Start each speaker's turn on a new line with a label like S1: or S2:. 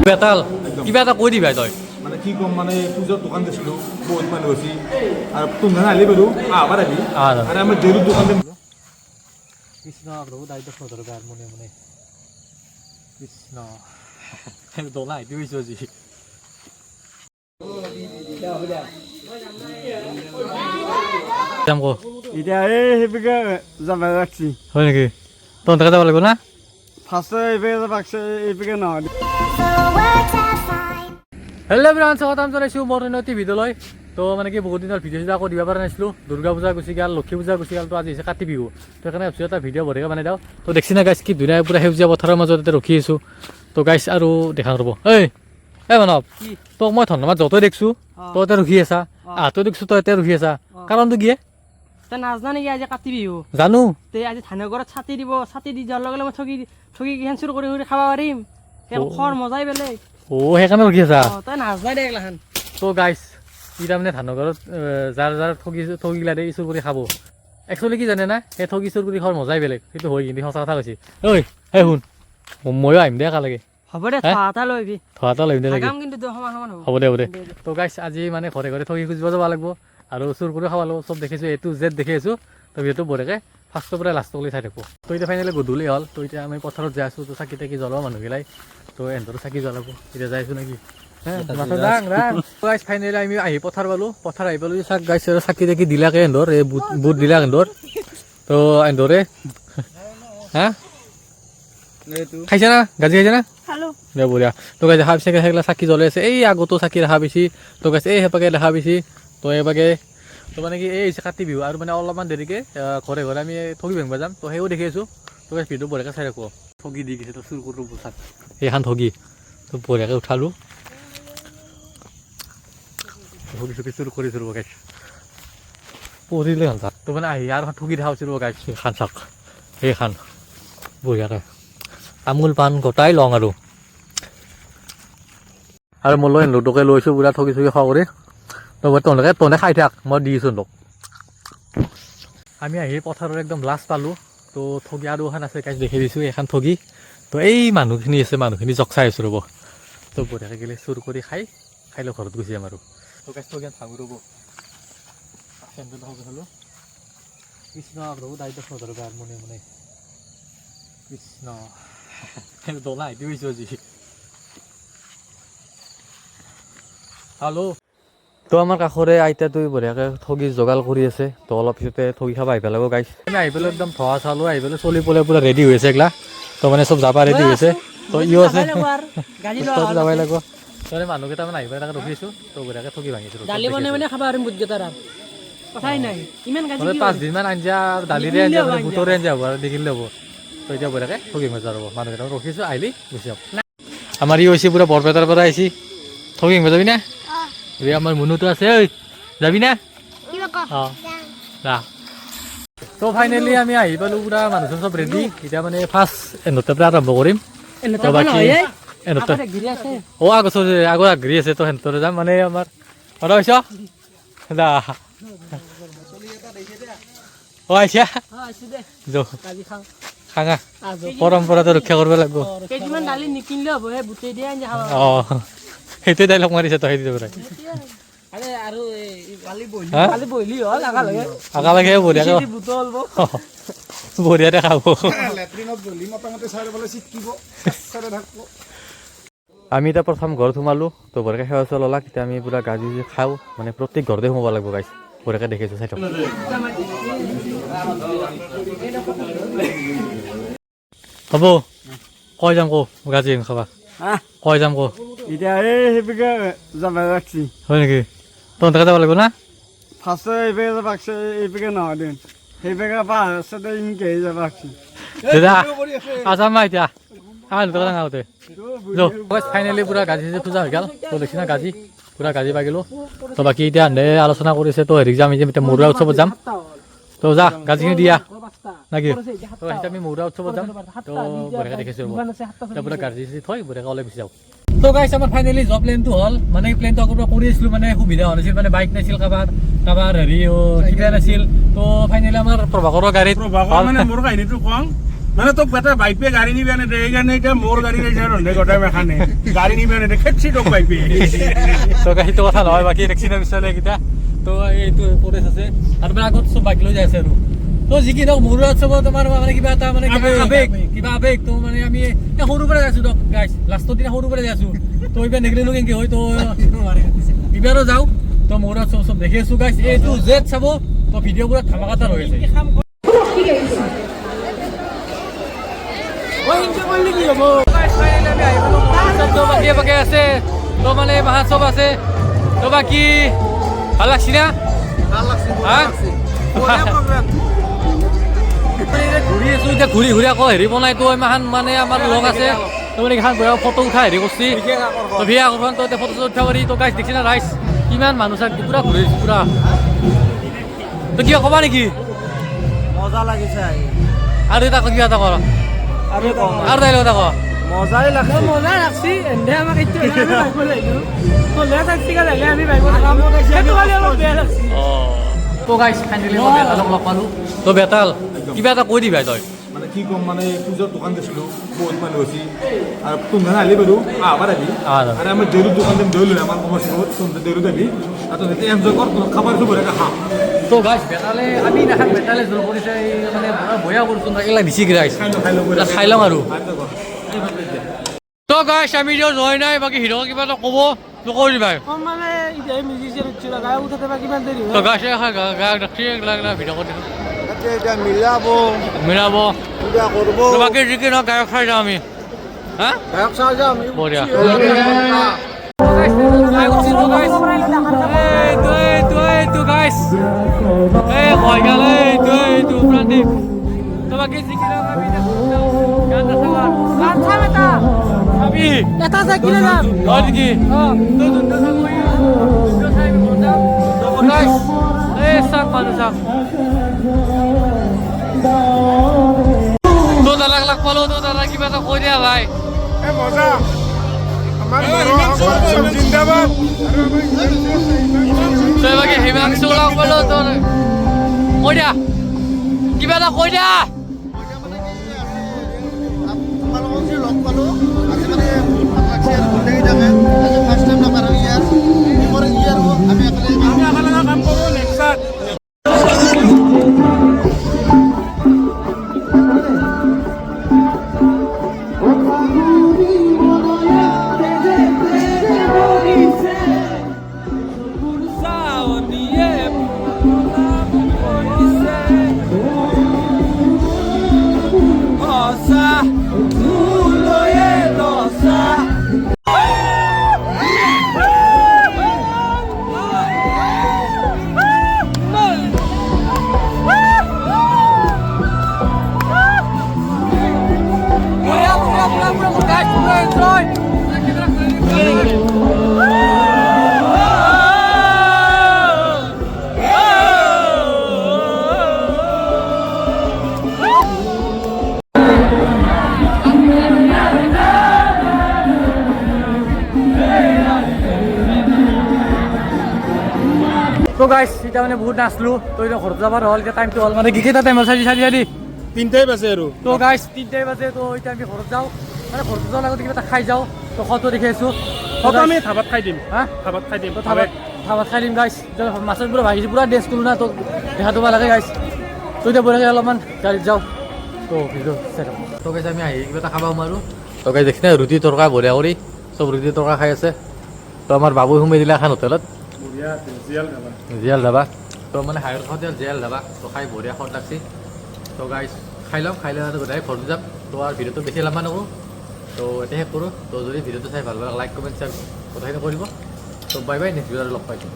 S1: বেতাল কিবা এটা কৈ দিবা তই।
S2: মানে কি ক'ম, মানে পূজাৰ দোকান দিছিলোঁ, বহুত মানুহ হৈছে আৰু তুমি আহিলি বাৰু, আহবাৰ আহিবি।
S1: আহ।
S2: আৰু আমাৰ দেউৰ দোকান দিম।
S1: কৃষ্ণ প্ৰভু, দায়িত্ব নধৰিবা আৰু মনে মনে। কৃষ্ণ, দলা আহি গৈছোঁ আজি। যাম ক।
S3: এতিয়া এই সেইপিকে যাব লাগছি।
S1: হয় নেকি? তহঁতে যাব লাগিব না?
S3: ফাৰ্ষ্টে এইপিকে যাব লাগছে, এইপিকে নহয়।
S1: হেল্ল' এভৰিৱান, স্বাগতম জনাইছোঁ মোৰ উন্নতি ভিডিঅ'লৈ। তো মানে কি, বহুত দিনৰ ভিডিঅ' চিডিঅ' আকৌ দিব পৰা নাছিলোঁ। দুৰ্গা পূজা গুচি গ'ল, লক্ষী পূজা গুচি গ'ল। তো আজি হৈছে কাতি বিহু, তো সেইকাৰণে ভাবিছোঁ এটা ভিডিঅ' বঢ়িয়াকৈ বনাই দিওঁ। তো দেখছি না গাইছ, কি ধুনীয়া পূৰা সেউজীয়া পথাৰৰ মাজত ইয়াতে ৰখি আছোঁ। তো গাইছ, আৰু দেখা ৰ'ব। ঐ এই মানৱ, তোক মই ধন্যবাদ। য'তে দেখিছোঁ তই ইয়াতে ৰখি আছা, আহতো দেখিছোঁ তই ইয়াতে ৰখি আছা, কাৰণটো কি?
S4: তই নাজানা নেকি আজি কাতি বিহু?
S1: জানো।
S4: তে আজি ধানৰ ঘৰত ছাতি দিব। ছাতি দি যোৱাৰ লগে লগে মই ঠগি ঠগি কেইখন চুৰ কৰি কৰি খাব পাৰিম। সেই খোৱাৰ মজাই বেলেগ।
S1: অ', সেইকাৰণে ৰখি আছা।
S4: অ, তই নাজানা দে এগলাখান।
S1: তো গাইছ, ই তাৰমানে ধানৰ ঘৰত যাৰ যাৰ ঠগি ঠগিলা দে চুৰ কৰি খাব। একচুৱেলি কি জানে না, সেই ঠগি চুৰ কৰি খোৱাৰ মজাই বেলেগ। সেইটো হয়, কিন্তু সঁচা কথা কৈছে। ঐ এই শুন, ময়ো আহিম দে একেলগে।
S4: হ'ব দে।
S1: হে?
S4: থোৱা এটা লৈ আহিবি।
S1: ধোৱা এটা লৈ আহিম দে নেকি?
S4: আগাম কিন্তু দে, সমান সমান হ'ব।
S1: হ'ব দে, হ'ব দে। তো গাইছ, আজি মানে ঘৰে ঘৰে ঠগি খুজিব যাব লাগিব আৰু চুৰ কৰি খাব লাগিব। চব দেখিছোঁ, এ টু জেড দেখি আছোঁ। তো ভিডিঅ'টো বঢ়িয়াকৈ ফাৰ্ষ্টৰ পৰা লাষ্টলৈ চাই থাকোঁ। তো এতিয়া ফাইনেলি গধূলি হ'ল। তো এতিয়া আমি পথাৰত যাই আছোঁ। তো চাকি তাকি জ্বলাব মানুহগিলাই, তো এহঁতৰো চাকি জ্বলাব। এতিয়া যাই আছোঁ নেকি? গাইছ, ফাইনেলি আমি আহি পথাৰ পালোঁ। পথাৰ আহি পালোঁ। চাক গাইছ, চাকি তাকি দিলাকে এহঁতৰ, এই বুট বুট দিলাক এহঁতৰ। তো এহঁতৰে হা খাইছে না, গাজি খাইছে না? দে, বঢ়িয়া। তো গাইছ, দেখা পিছে, সেইগিলা চাকি জ্বলাই আছে। এই আগতো চাকি দেখা পাইছি। তো গাইছ, এই সেইপাকে দেখা পাইছি। তো এইপাকে, তো মানে কি, এই হৈছে কাতি বিহু। আৰু মানে অলপমান দেৰিকে ঘৰে ঘৰে আমি ঠগি ভাঙিব যাম। তো সেইও দেখি আছোঁ। তো গাইছ, ভিডিঅ' বঢ়িয়াকৈ চাই থাকোঁ। ঠগি দি গৈছে, তো চুৰ কৰোঁ চাক। সেইখন ঠগি তো বঢ়িয়াকৈ উঠালোঁ। ঠগি চগি চুৰ কৰিছোঁ ৰ'ব গাইছ, পৰিলে খান চাক। তো মানে আহি আৰু এখন ঠগি দেখা পাইছোঁ ৰ'ব গাইছ। সেইখন চাক, সেইখন বঢ়িয়াকৈ তামোল পাণ গোটাই লওঁ আৰু আৰু মই লৈ আনিলোঁ। তোকে লৈছোঁ পুৰা ঠগি চগি খোৱা কৰি। তো মই তহঁতে তহঁতে খাই থাক, মই দি আছোঁ তোক। আমি আহি পথাৰৰ একদম লাষ্ট পালোঁ। তো ঠগি আৰু এখন আছে গাইছ, দেখি দিছোঁ এইখন ঠগি। তো এই মানুহখিনি আছে, মানুহখিনি জক চাই আছোঁ ৰ'ব। তো বঢ়িয়াকৈ গ'লে চুৰ কৰি খাই খাই লৈ ঘৰত গুচি যাম। আৰু তো গাইছ, ঠগি ভাঙো ৰ'ব। চেণ্ডেল খালোঁ। কৃষ্ণ প্ৰভু, দায়িত্ব নধৰিবা আৰু মনে মনে। কৃষ্ণ, দলা আহি গৈছোঁ আজি। হেল্ল', তো আমাৰ কাষৰে আইতাটোৱে বঢ়িয়াকৈ ঠগি যোগাৰ কৰি আছে। তো অলপ পিছতে ঠগি খাব আহিব লাগিব গাইছ। আমি আহি পেলাই একদম ধোৱা চালো, আহি পেলাই চলি পেলাই পুৰা ৰেডি হৈ আছে এগলা। তো মানে চব যাবা ৰেডি হৈছে। তো ইও আছে।
S4: গাড়ী
S1: তই যাবই লাগিব। তো মানুহ কেইটামান আহি পেলাই তাকে ৰখি আছোঁ। তো বঢ়িয়াকৈ ঠগি ভাঙিছোঁ।
S4: দালি বনাই মানে খাব পাৰিম বুটকেইটাৰ, আৰু কথাই নাই। ইমান গাজি
S1: মানে
S4: কি
S1: 5 দিনমান আঞ্জা আৰু দালিৰে আঞ্জা, মানে বুটৰে আঞ্জা হ'ব আৰু নিকিনিলে হ'ব। তো এতিয়া বঢ়িয়াকৈ ঠগি ভাঙিব ৰ'ব। মানুহ কেইটামান ৰখিছোঁ, আহিলি গুচি যাম। আমাৰ ই হৈছে পুৰা বৰপেটাৰ পৰা আহিছি। ঠগি ভাঙিব যাবি না? এই আমাৰ মুনুটো আছে। ঐ, যাবি না? অঁ, যা। তো ফাইনেলি আমি আহি পালোঁ, পুৰা মানুহজন চব ৰেডি। এতিয়া মানে ফাৰ্ষ্ট এহঁতৰ পৰা আৰম্ভ কৰিম। তো বাকী এহঁতৰ
S4: আছে।
S1: অ', আগত আগত আগৰি আছে। তো সেহঁতৰে যাম। মানে আমাৰ আৰু আহিছ দা। অ', আহিছা। যো।
S4: গাজি খাওঁ।
S1: খাঙা, পৰম্পৰাটো ৰক্ষা কৰিব লাগিব।
S4: কেইদিনমান দালি নিকিনিলেও হ'ব, সেই বুটেই দিয়ে আঞ্জা খাব।
S1: অঁ, সেইটোৱে ডাইলগ মাৰিছে তই সেইটো পৰাই।
S4: আৰে আৰু
S1: হা?
S4: কালি বহিলি হ'ল একেলগে।
S1: একেলগে বঢ়িয়াকৈ
S4: বুটো অলপ
S1: বঢ়িয়াতে খাব।
S2: লেট্ৰিনত গ'লি মোটামুটি চাৰিওফালে চিটকিব, চাৰে থাকিব।
S1: আমি এতিয়া প্ৰথম ঘৰত সোমালোঁ। তো বঢ়িয়াকৈ সেৱা চেৱা ল'লাক। এতিয়া আমি পূৰা গাজি খাওঁ। মানে প্ৰত্যেক ঘৰতে সোমাব লাগিব গাইছ। বঢ়িয়াকৈ দেখিছোঁ, চাই থাকক। হ'ব, কয় যাম ক, গাজি খাবা? কয় যাম ক।
S3: এতিয়া এই সেইপিকে যাব লাগছি।
S1: হয় নেকি? তহঁতে যাব লাগিব না?
S3: ফাৰ্ষ্টে এইপিকে যাব লাগছে, এইপিকে নহয় দে, সেইপিকে পাহাৰ আছে, ইনকে যাব লাগছি।
S1: দাদা আছাম এতিয়া আহ দোকান আহোঁতে ফাইনেলি পুৰা গাজি চাজি পূজা হৈ গ'ল। তো দেখছি না, গাজি পুৰা গাজি পাই গ'লো। তো বাকী এতিয়া সিহঁতে আলোচনা কৰিছে। তো হেৰিক যাম, এতিয়া মৰুৱা উৎসৱত যাম। তো যা, গাজিখিনি দিয়া নাকি? তো এতিয়া আমি মৰুৱা উৎসৱত যাম। তো বঢ়িয়াকৈ দেখিছোঁ ৰ'ব। এতিয়া পুৰা গাজি চাজি থৈ বঢ়িয়াকৈ ওলাই গুচি যাওঁ। তো গাইছ, আমাৰ ফাইনেলি জব প্লেনটো হ'ল। মানে প্লেনটো আগৰ পৰা কৰি আছিলোঁ, মানে সুবিধা হোৱা নাছিল। মানে বাইক নাছিল কাৰোবাৰ, কাৰোবাৰ হেৰি কিবা নাছিল। তো ফাইনেলি আমাৰ প্ৰভাকৰৰ গাড়ীত
S2: প্ৰভাকৰ, মানে মোৰ কাহিনীটো কওঁ।
S5: মানে তোক বেটা বাইপে গাড়ী নিবি আনে দে, সেইকাৰণে এতিয়া মোৰ গাড়ী লৈছে ৰন্ধে গোটাই মেখানে গাড়ী নিবি আনে দে, খেদছি তোক বাইপে।
S1: তো সেইটো কথা নহয়, বাকী টেক্সি না বিচাৰে এইকেইটা। তো এইটো পৰেশ আছে আৰু মানে আগত চব বাইক লৈ যাই আছে আৰু। তো যি কি নহওক, মোৰ উৎসৱত আমাৰ মানে কিবা এটা মানে কিবা
S5: আৱেগ,
S1: আৱেগ, কিবা আৱেগ। তো মানে আমি এই সৰুৰ পৰা যাই আছো দিয়ক গাইছ, লাষ্টৰ দিনা সৰুৰ পৰা যাই আছো। তো এইবাৰ নেগিলেনো কেনেকে হয়, তো এইবাৰো যাওঁ। তো মোৰ উৎসৱ চব দেখি আছো গাইছ, এইটো জেদ চাব। তো ভিডিঅ' পুৰা ধামাকাদাৰ হৈ আছে। তো বাকী বাকী আছে, তো মানে মাহা চব আছে। তো বাকী ভাল লাগছি না? হা? ঘূৰি আছো এতিয়া, ঘূৰি ঘূৰি আকৌ হেৰি বনাই। তো ইমান মানে আমাৰ লগ আছে, তো মানে এইখন বঢ়িয়া ফটো উঠা হেৰি কৰছি। তো বিয়া আকৰ্ষণ, তো এতিয়া ফটো চটো উঠাব পাৰি। তো গাইছ দেখিছি না ৰাইজ, কিমান মানুহ চাগ পুৰা ঘূৰি আছো পুৰা। তো কিবা ক'বা নেকি?
S3: মজা লাগিছে।
S1: আৰু এটা কিবা এটা কৰ
S3: আৰু
S1: আৰু তাই লগত ক।
S3: মজাই লাগছে।
S4: মজা লাগছি। এনে আমাক এইটো আমি ভাবিব লাগিব, কলে থাকছি আহিলে আমি ভাবিব লাগিব, সেইটো খালি অলপ বেয়া লাগছি।
S1: তো গাইছ ফাইনেলি মই বেতালক লগ পালো। তো বেতাল, কিবা এটা কৈ দিবা তই।
S2: মানে কি ক'ম, মানে পূজাৰ দোকান দিছিলোঁ, বহুত মানুহ হৈছে আৰু তুমধান আহিলি বাৰু, আহবাৰ আহিবি।
S1: আহ।
S2: আৰু আমি দেউৰীৰ দোকান দিম, দেউৰী আমাৰ কমাৰ্চ তুমধান দেউৰীত আহিবি আৰু তহঁতে এনজয় কৰ, খাবাৰ বঢ়িয়াকৈ খা।
S1: তো গাইছ বেতালে আমি নাখাক, বেতালে জোৰ কৰিছে, এই মানে বঢ়িয়া কৰিছোঁ, এইগিলা দিছি গাইছ।
S2: খাই লওঁ, খাই লওঁ।
S1: খাই লওঁ আৰু।
S2: এনজয় কৰ।
S1: তো গাইছ আমি এতিয়া যোৱাই নাই, বাকী হিৰক কিবা এটা ক'ব, তো কৈ দিবা।
S4: কম মানে এতিয়া মিউজিচিয়ান উঠছি, গায়ক উঠাতে বা কিমান দেৰি
S1: তো
S4: হয়।
S1: গাইছ গায়ক দেখছি, এইগিলা এইগিলা ভিডিঅ' কৰি দিছোঁ।
S3: এতিয়া মিলাব।
S1: মিলাব।
S3: পূজা কৰিব।
S1: তো বাকী যি কি নহওক, গায়ক চাই যাওঁ আমি। হা।
S3: গায়ক চাই যাম।
S1: বঢ়িয়া। এইটো এইটো এইটো গাইছ, এই হৈ গ'ল, এইটো এইটো প্ৰাণদীপ। তো বাকী যি কি নহওক, আমি এতিয়া ঘৰত যাওঁ। গান নাচাওঁ আৰু।
S4: গান চাম এটা।
S1: চাবি?
S4: এটা চাই কিনে যাম।
S1: হয় নেকি? তো যোনটো চাব, যোনটো চাই আমি ঘৰত যাম। তো গাইছ, এই চাওক মানুহ চাওক। তো দাদাক লগ পালো। তো দাদা, কিবা এটা কৈ দিয়া ভাই।
S5: মজা, আমাৰ জিন্দাবাদ।
S1: তো বাকী হিমাংশু লগ পালো। তো কৈ দিয়া, কিবা এটা কৈ দিয়া।
S6: তোমালোকক যে লগ পালোঁ আজি, মানে বহুত ভাল লাগছে আৰু গোটেইকেইটাকে আজি ফাৰ্ষ্ট টাইম লগ পালোঁ। ইয়াৰ মোৰ ইয়াৰ আমি একেলগে
S5: আমি একেলগে কাম কৰোঁ নেক্সাত।
S1: বঢ়িয়া বঢ়িয়া, পুৰা পুৰা গাইছ, পুৰা এনজয়। তো গাইছ এতিয়া মানে বহুত নাচলো, তো এতিয়া ঘৰত যাবৰ হ'ল। এতিয়া টাইমটো হ'ল মানে কি, কেইটা টাইম হ'ল চাৰি চাৰি চাৰি
S5: 3টাই বাজে আৰু।
S1: তো গাইছ 3টাই বাজে। তো এতিয়া আমি ঘৰত যাওঁ, মানে ঘৰত যোৱাৰ আগতে কিবা এটা খাই যাওঁ। তো খোৱাটো দেখি আছোঁ।
S5: ফটো আমি ধাবাত খাই দিম।
S1: হা।
S5: ধাবাত খাই দিম।
S1: তো ধাবাত ধাবাত খাই দিম গাইছ। মাছত পুৰা ভাগিছে, পুৰা ডেন্স কৰোঁ না, তো দেখাটো ভাল লাগে গাইছ। তো এতিয়া বঢ়িয়াকৈ অলপমান গাড়ীত যাওঁ, তো ভিডিঅ' চাই থাকোঁ। তো গাইছ আমি আহি কিবা এটা খাব সোমালোঁ। তো গাইছ দেখিছে ৰুটি তৰকা বঢ়িয়া কৰি চব ৰুটি তৰকা খাই আছে। তো আমাৰ বাবু সোমাই দিলে এখন হোটেলত।
S5: বঢ়িয়া আছিল, জীয়াল ধাবা।
S1: জীয়াল ধাবা। তো মানে হাইৰ হোটেল জীয়াল ধাবা। তো খাই বঢ়িয়া সোৱাদ লাগছে। তো গাইছ খাই ল'ম, খাই লৈ আৰু ডাইৰেক্ট ঘৰত যাম। তো আৰু ভিডিঅ'টো বেছি লম্বা নকৰোঁ, তো এতিয়া শেষ কৰোঁ। তো যদি ভিডিঅ'টো চাই ভাল লাগে, লাইক, কমেণ্ট, শ্বেয়াৰ কথাখিনি কৰিব। তো বাই বাই, নেক্সট ভিডিঅ'ত লগ পাইছোঁ।